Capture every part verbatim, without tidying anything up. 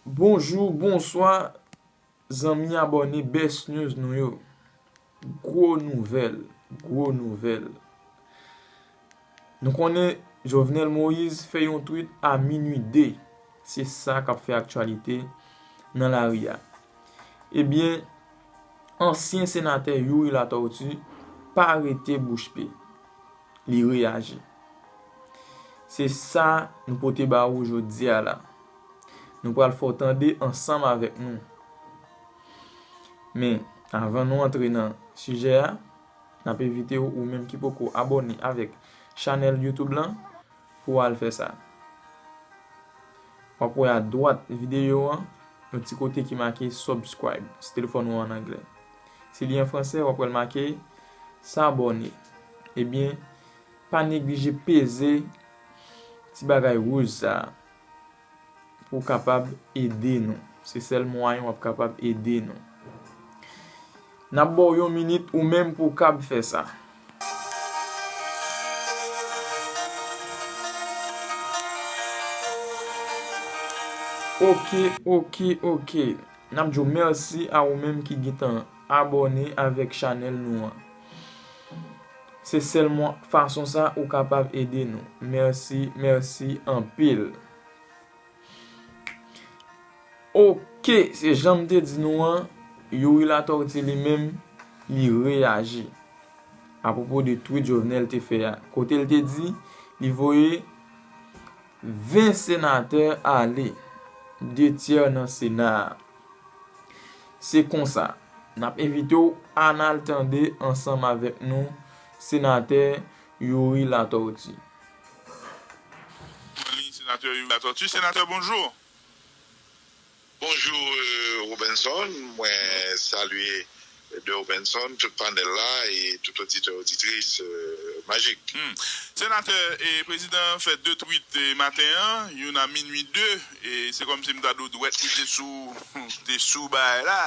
Bonjou, bonswa, zanmi abòne Best News nou yo. Gwo nouvèl, gwo nouvèl. Nou konnen Jovenel Moïse fè yon tweet a minui de. Se sa k ap fè aktyalite nan lari a. Ebyen, ansyen senatè Youri Latortue pa rete bouch be. Li reyaji. Se sa nou pote ba ou jodi a la. Nou pral fè w tande ansanm avèk nou. Men, avan nou antre nan sijè a, n ap envite w, ou menm ki poko abòne avèk chanèl YouTube lan, pou w al fè sa. W ap wè adwat videyo an, yon ti kote ki make subscribe, si telefòn ou an anglè. Si li an fransè, w ap wè l make s'abonner. Ebyen, pa neglije peze ti bagay wouj sa a pou w kapab ede nou. Se sèl mwayen w ap kapab ede nou. N ap ba w yon minit ou menm pou w kab fè sa. Oke, oke, oke. N ap di w mèsi a ou menm ki gentan abòne avèk chanèl nou an. Se sèl mwa-, fason sa ou kapab ede nou. Mèsi, mèsi anpil. Oke, se jan m te di nou an, Youri Latortue li menm, li reyaji apwopo de tweet Jovenel te fè a, kote l te di li voye ven senatè ale, de tyè nan Sena a. Se konsa, n ap envite w ann al tande ansanm avèk nou senatè Youri Latortue. Senatè Youri Latortue. Senatè, bonjou. Bonjou, euh, Robinson. Mwen salye De Robinson, tout panèl la e tout oditè, oditris, euh, Majik. Hmm. Senatè, e prezidan an fè de tweet, e, maten an, youn a minui de, e se kòmsi m ta di w dwèt li te sou, te sou bagay la.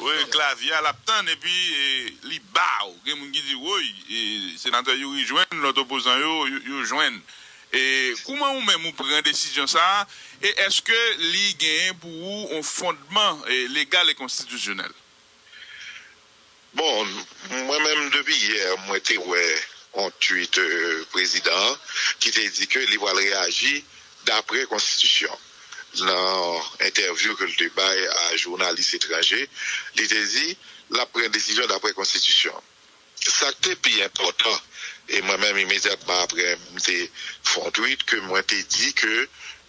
Wi, klavye a l ap tann, epi, e, li baw. Gen moun ki di, woy, e, senatè Youri jwenn, lòt opozan yo, yo, yo jwenn. E kouman ou menm ou pran desizyon sa a? E èske li genyen pou ou yon fondman, e, legal e konstitisyonèl? Bon, mwen menm depi yè, mwen te wè yon tweet, euh, prezidan an ki te di ke li pral reyaji daprè konstitisyon. Nan entèvyou ke l te bay a jounalis etranje, li te di l ap pran desizyon daprè konstitisyon. Sa k te pi enpòtan, e mwen menm imedyatman apre m te fè yon tweet ke mwen te di ke,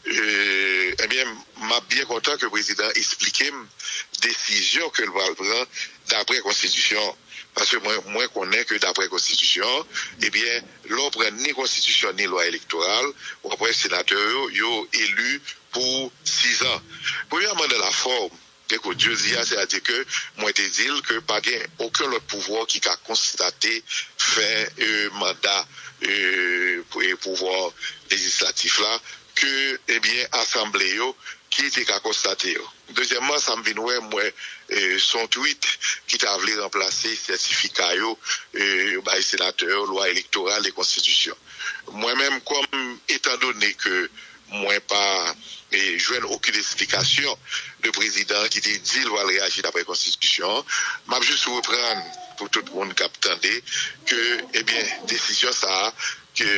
euh, ebyen, m ap byen kontan ke prezidan an esplike m desizyon ke l pral pran daprè konstitisyon an. Paske mwen, mwen konnen ke daprè konstitisyon an, ebyen, lè w pran ni konstitisyon ni lwa elektoral, w ap wè senatè yo, yo eli pou sis an. Premyèman, nan lafòm, ekout, jodi a, sètadi ke mwen te di l ke pa gen okenn lòt pouvwa ki ka konstate fen, e, manda, e, pou-, e, pouvwa lejislatif la, ke, ebyen, asanble yo ki te ka konstate yo. Dezyèmman, sa m vin wè, m wè, e, se yon tweet ki ta vle ranplase sètifika yo, e, yo bay senatè yo, lwa elektoral e konstitisyon. Mwen menm, kòm, etandone ke mwen pa, e, jwenn okenn esplikasyon de prezidan an ki te di l pral reyaji daprè konstitisyon an, m ap jis reprann pou tout moun k ap tande ke, ebyen, desizyon sa a, ke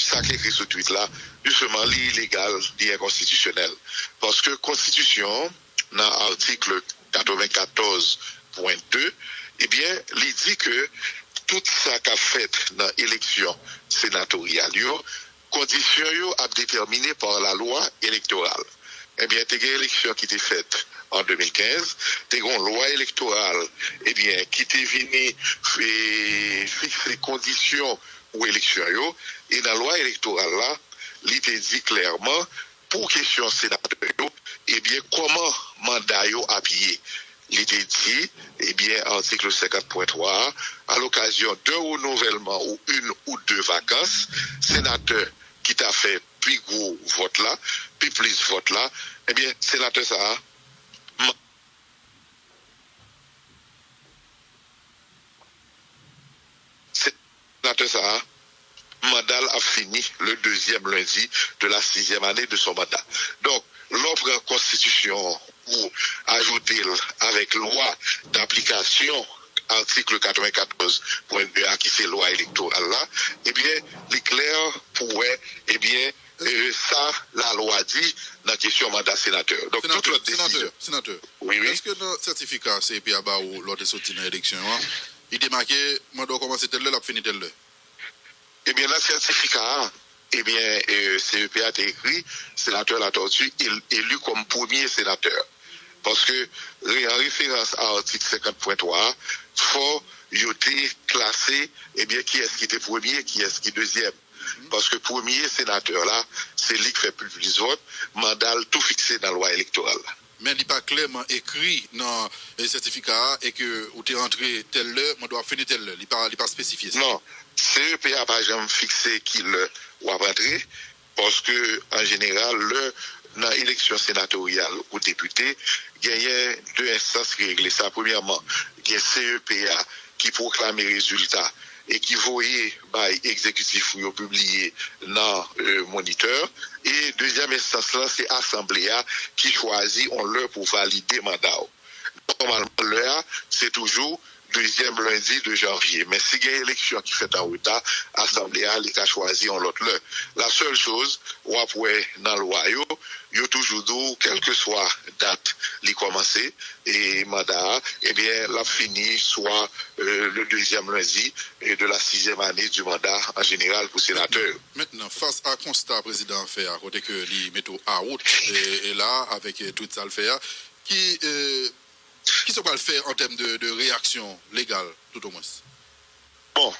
sa k ekri sou tweet la, jisteman, li ilegal, li enkonstitisyonèl. Paske konstitisyon an, nan atik katrevenkatòz pwen de, ebyen, li di ke tout sa k ap fèt nan eleksyon senatoryal yo, kondisyon yo ap detèmine pa lalwa elektoral. Ebyen, te gen eleksyon ki te fèt an de mil kenz, te gen yon lwa elektoral, ebyen, ki te vini, e, fikse kondisyon pou eleksyon yo, e nan lwa elektoral la, li te di klèman, pou kesyon senatè yo, ebyen, kòman manda yo ap ye? Li te di, ebyen, atik senkant pwen twa a, à l'occasion d'un renouvellement ou une ou deux vacances, senatè ki ta fè pi gwo vòt la, pi plis vòt la, ebyen, senatè sa a, man-, senatè sa a, Manda l ap fini le deuxième lundi de la sixième année de son mandat. Donk, lè w pran konstitisyon an ou ajoute l avèk lwa daplikasyon atik katrevennkatorz pwen de a ki se lwa elektoral la, ebyen, li klè pou wè, ebyen, e, sa lalwa di nan kesyon manda senatè. Donk, tout lòt desizyon. Senatè, wi, wi. Èske nan sètifika C E P a ba ou lè w te soti nan eleksyon an, li te make manda w kòmanse tèl lè, l ap fini tèl lè? Ebyen, nan sètifika a, ebyen, e, C E P a te ekri, Senatè Latortue élu comme premier sénateur. Paske, re- an referans a atik senkant pwen twa a, fò yo te klase, ebyen, kiyès ki te premye, kiyès ki dezyèm. Paske premye senatè la, se li k fè pli plis vòt, manda l tou fikse nan lwa elektoral la. Men li pa klèman ekri nan sètifika a e ke ou te antre tèl lè, manda w ap fini tèl lè. Li pa, li pa espesifye sa. Non. C E P a pa janm fikse ki lè w ap antre, paske, an jeneral, lè nan eleksyon senatoryal ou depite, genyen de enstans ki regle sa. Premyèman, gen C E P a ki pwoklame rezilta e ki voye bay egzekitif pou yo pibliye nan Moniteur. E dezyèm enstans lan, se asanble a ki chwazi yon lè pou valide manda w. Nòmalman, lè a, se toujou dezyèm lendi de janvye. Men si gen eleksyon ki fèt an reta, asanble a, li ka chwazi yon lòt lè. La sèl choz, w ap wè nan lwa yo, yo toujou di w, kèlkeswa dat li kòmanse, e manda a, ebyen, l ap fini swa le deuxième lundi de la sixième année du mandat en général pou senatè yo. Mentnan, fas a konsta prezidan an fè a, kote ke li mete w out, e, e la, avèk, e, tweet sa l fè a, ki, e, kisa w pral fè an tèm de, de reyaksyon legal, toutomwens? Bon,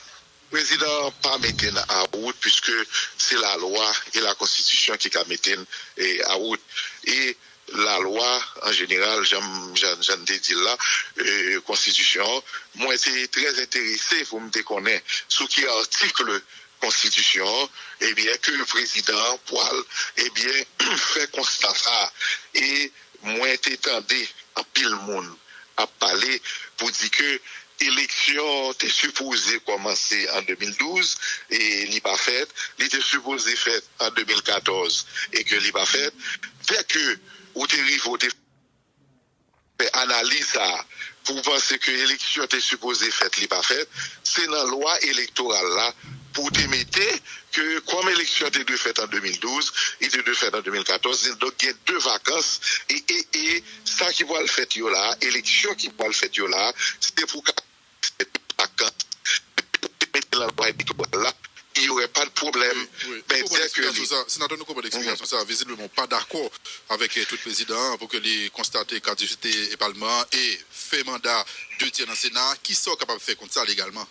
prezidan an pa mete n out, puiske se lalwa e la konstitisyon ki ka mete n, e, out. E lalwa, an jeneral, jan m, jan, jan n te di l la, e, konstitisyon an, mwen te trè enterese pou m te konnen sou ki atik konstitisyon an, ebyen, ke prezidan an pwal, ebyen, fè konsta sa a. E mwen te tande anpil moun ap pale pou di ke eleksyon te sipoze kòmanse an de mil douz e li pa fèt, li te sipoze fèt an de mil katòz e ke li pa fèt. Dèke ou te rive, ou te fè analiz sa a, pou w panse ke eleksyon te sipoze fèt, li pa fèt, se nan lwa elektoral la pou w te mete ke kòm eleksyon te dwe fèt an de mil douz, li te dwe fèt an de mil katòz, donk gen de vakans, e, e, e sa ki pral fèt yo la, eleksyon ki pral fèt yo la, se pou ka fèt vakans. Mete nan lwa elektoral la, il y aurait pas de problème. Men dèke li. Senatè, nou konprann eksplikasyon sa a. Vizibleman, w pa dakò avèk, e, tweet prezidan an pou ke li konstate kat depite e palman an e fen manda de tyè nan Sena a. Kisa w kapab fè kont sa legalman?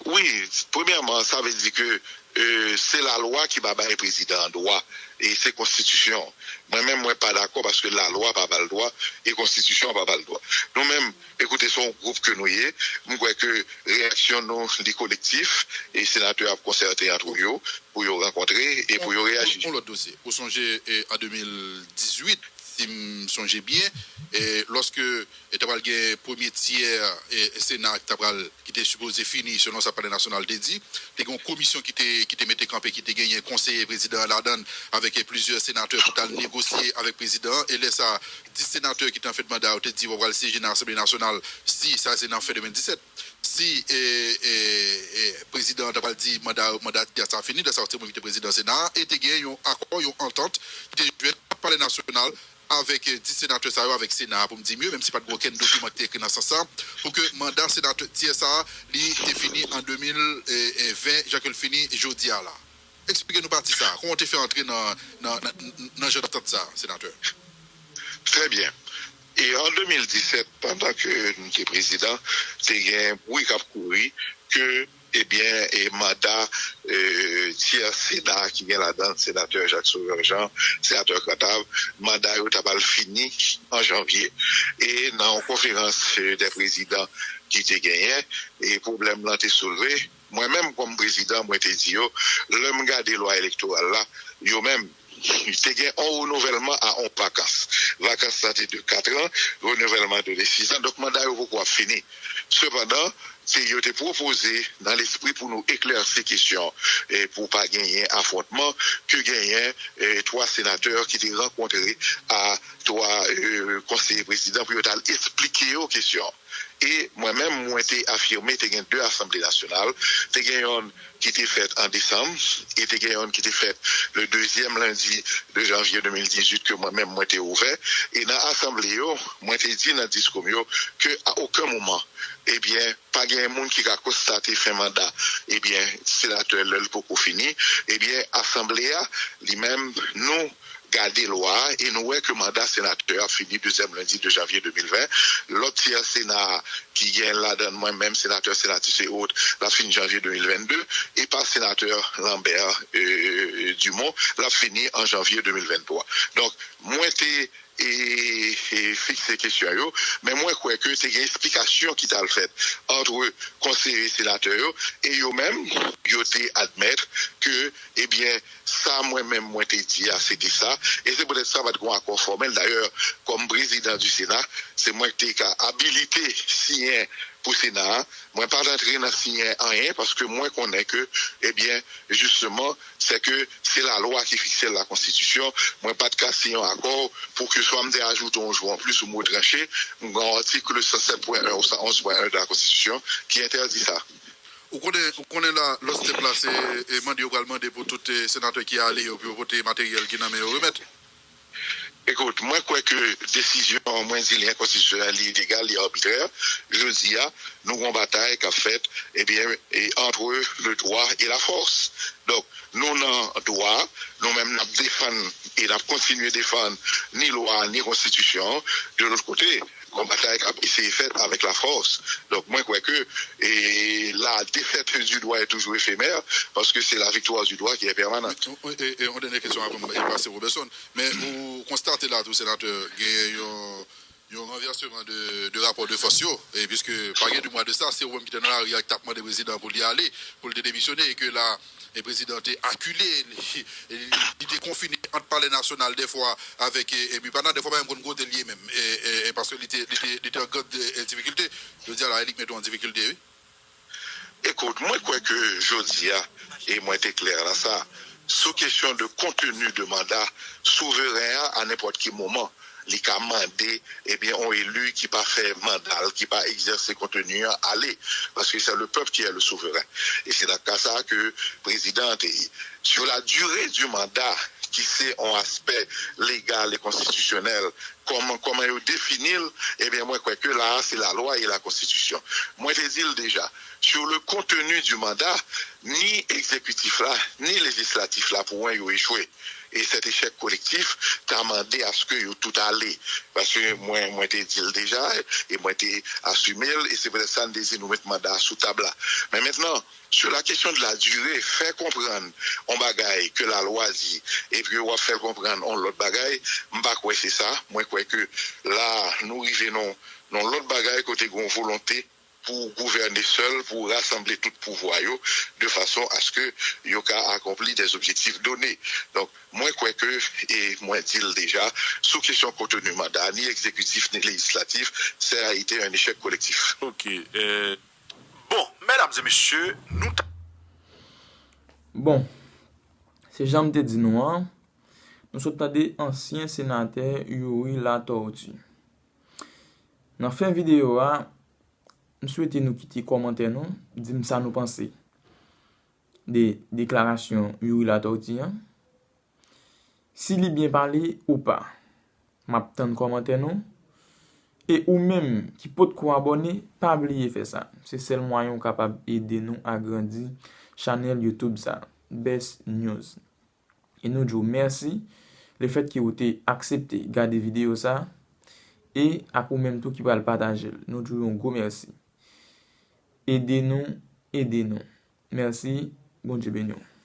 Wi, premyèman, sa vle di ke, e, se lalwa ki pa bay prezidan an dwa, e se konstitisyon. Mwen menm, mwen pa dakò paske lalwa pa ba l dwa e konstitisyon an pa ba l dwa. Nou menm, ekoute, se yon gwoup ke nou ye. M kwè ke reyaksyon nou, li kolektif, e senatè ap konsète antre yo pou yo rankontre e pou yo reyaji. Yon lòt dosye. Ou sonje, e, an de mil dizuit, si m sonje byen, e, lòske e ta pral gen premye tyè, e, Sena ki ta pral, ki te sipoze fini, selon sa Palè Nasyonal te di. Te gen yon komisyon ki te, ki te mete kanpe, ki te genyen konseye prezidan an ladan l, avèk, e, plizyè senatè pou t al negosye avèk prezidan an. E lè sa a, dis senatè ki te an fen de manda yo te di yo pral syeje nan Asanble Nasyonal si sa se nan fen de mil disèt. Si, e, e, e, prezidan an ta pral di manda, mandatè a sa fini, lè sa a se mwen ki te prezidan Sena a, e te gen yon akò, yon antant ki te jwenn ant Palè Nasyonal avèk, e, dis senatè sa yo avèk Sena a, pou m di m yo, menm si pa t gen okenn dokiman ki te ekri nan sans sa, pou ke manda senatè tyè sa a, li te fini an de mil ven, jan ke l fini jodi a la. Eksplike nou pati sa a. Kòman w te fè antre nan, nan, nan, nan jan dantant sa a, senatè? Trè byen. E an de mil disèt, pandan ke m te prezidan, te gen bri k ap kouri ke, ebyen, e manda, e, tyè Sena a ki gen ladan l senatè Jacques Sauveur Jean, senatè Cantave, manda yo ta pral fini an janvye. E nan yon konferans, e, dè prezidan ki te genyen, e pwoblèm lan te soulve. Mwen menm, kòm prezidan, mwen te di yo, lè m gade lwa elektoral la, yo menm, te gen yon renouvèlman a yon vakans. Vakans lan te de kat an, renouvèlman de, de sis an, donk manda yo poko ap fini. Sepandan, se yo te pwopoze, nan lespri pou nou eklèsi kesyon, e pou pa genyen afwontman, ke genyen, e, twa senatè ki te rankontre a twa, e, konseye prezidan pou yo t al esplike yo kesyon. E mwen menm, mwen te afime te gen de asanble nasyonal, te gen yonn ki te fèt an desanm, e te gen yonn ki te fèt le dezyèm lendi de janvye de mil dizuit ke mwen menm mwen te ouvè. E nan asanble yo, mwen te di nan diskou m yo ke a okenn moman, ebyen, pa gen moun ki ka konstate fen manda, ebyen, senatè lè l poko fini, ebyen, asanble a, li menm, nou gade lwa a e nou wè ke manda senatè ap fini dezyèm lendi de janvye de mil ven. Lòt tyè sena a ki gen ladan mwen menm, senatè, senatris e ot, l ap fini janvye de mil vennde, e pa senatè Lambert, e, Dumont, l ap fini an janvye de mil venntwa. Donk, mwen te e, e fikse kesyon yo, men mwen kwè ke te gen esplikasyon ki t al fèt ant konseye senatè yo, e yo menm, yo te admèt ke, ebyen, sa mwen menm mwen te di a, se te sa, e se poutèt sa pa t gen akò fòmèl. Dayè, kòm prezidan di Sena, se mwen ki te ka abilite siyen pou Sena a. Mwen pa t antre nan siyen anyen, paske mwen konnen ke, ebyen, jisteman, se ke se lalwa ki fikse l, la konstitisyon. Mwen pa t ka siyen yon akò pou ke swa m te ajoute yon jou anplis ou m retranche. M gen yon atik san sèt pwen en ou san onz pwen en de la Constitution ki entèdi sa. Ou konnen, ou konnen la, lòt step la, se, e, mande yo pral mande pou tout, e, senatè ki ale yo, pou yo pote materyèl ki nan men yo remèt. Ekout, mwen kwè ke desizyon, mwen di li enkonstitisyonèl, li ilegal, li arbitrè. Jodi a, nou gon batay k ap fèt, ebyen, e, entre le droit et la force. Donk, nou nan dwa, nou menm n ap defann e n ap kontinye defann ni lwa, ni konstitisyon. De lòt kote, gon batay k ap eseye fèt avèk lafòs. Donk, mwen kwè ke, e, la défaite du droit est toujours éphémère, parce que c'est la victoire du droit qui est permanente. E, e, e, yon dènye kesyon avan m pase Robertson. Men ou konstate la tou, senatè, gen yon, yon ranvèsman de, de rapò de fòs yo, e piske pa gen de mwa de sa, se ou menm ki te nan lari a ki t ap mande prezidan pou li ale, pou li te demisyone, e ke la, e prezidan te akile, li, li, li te konfine ant Palè Nasyonal dèfwa avèk, e, e Bipana, dèfwa pa menm konn kote l ye menm, e, e, e paske li te, li te, li te an grande, e, difikilte. Jodi a la, e li k mete w an difikilte, wi. Ekout, mwen kwè ke jodi a, e mwen te klè nan sa, sou kesyon de konteni de manda, souveren an, a nenpòt ki moman, li ka mande, ebyen, yon eli ki pa fè manda l, ki pa egzèse konteni an, ale. Paske se le pèp ki è le souveren. E se nan ka sa a ke prezidan an te ye. Sur la durée du mandat, ki se yon aspè legal e konstitisyonèl, kòman, kòman yo defini l, ebyen, mwen kwè ke la a, se lalwa e la konstitisyon. Mwen te di l deja, sur le contenu du mandat, ni egzekitif la, ni lejislatif la, pou mwen, yo echwe. E cet échec collectif ta mande aske yo tout ale. Paske mwen, mwen te di l deja, e mwen te asime l, e se poutèt sa n te di nou met manda a sou tab la. Men mentnan, sur la question de la durée, fè konprann yon bagay ke lalwa di, epi w ap fè l konprann yon lòt bagay, m pa kwè se sa. Mwen kwè ke la, nou rive nan, nan lòt bagay kote gen yon volonte pou gouvène sèl, pou rasanble tout pouvwa yo, de fason aske yo ka akonpli des objectifs donnés. Donk, mwen kwè ke, e mwen di l deja, sou kesyon konteni manda, ni egzekitif, ni lejislatif, ça a été un échec collectif. Ok, euh, bon, mesdames et messieurs, nou ta- Bon, se jan m te di nou an, nou sot tande ansyen senatè Youri Latortue. Nan fen videyo a, m swete nou kite kòmantè nou, di m sa nou panse de deklarasyon Youri Latortue an. Si li byen pale ou pa, m ap tann kòmantè nou. E ou menm ki potko abòne, pa bliye fè sa. Se sèl mwayen w kapab ede nou agrandi chanèl YouTube sa, Best News. E nou di w mèsi lefètke ou te aksepte gade videyo sa, e ak ou menm tou ki pral pataje l. Nou di w yon gwo mèsi. Ede nou, ede nou. Mèsi, Bondye beni w.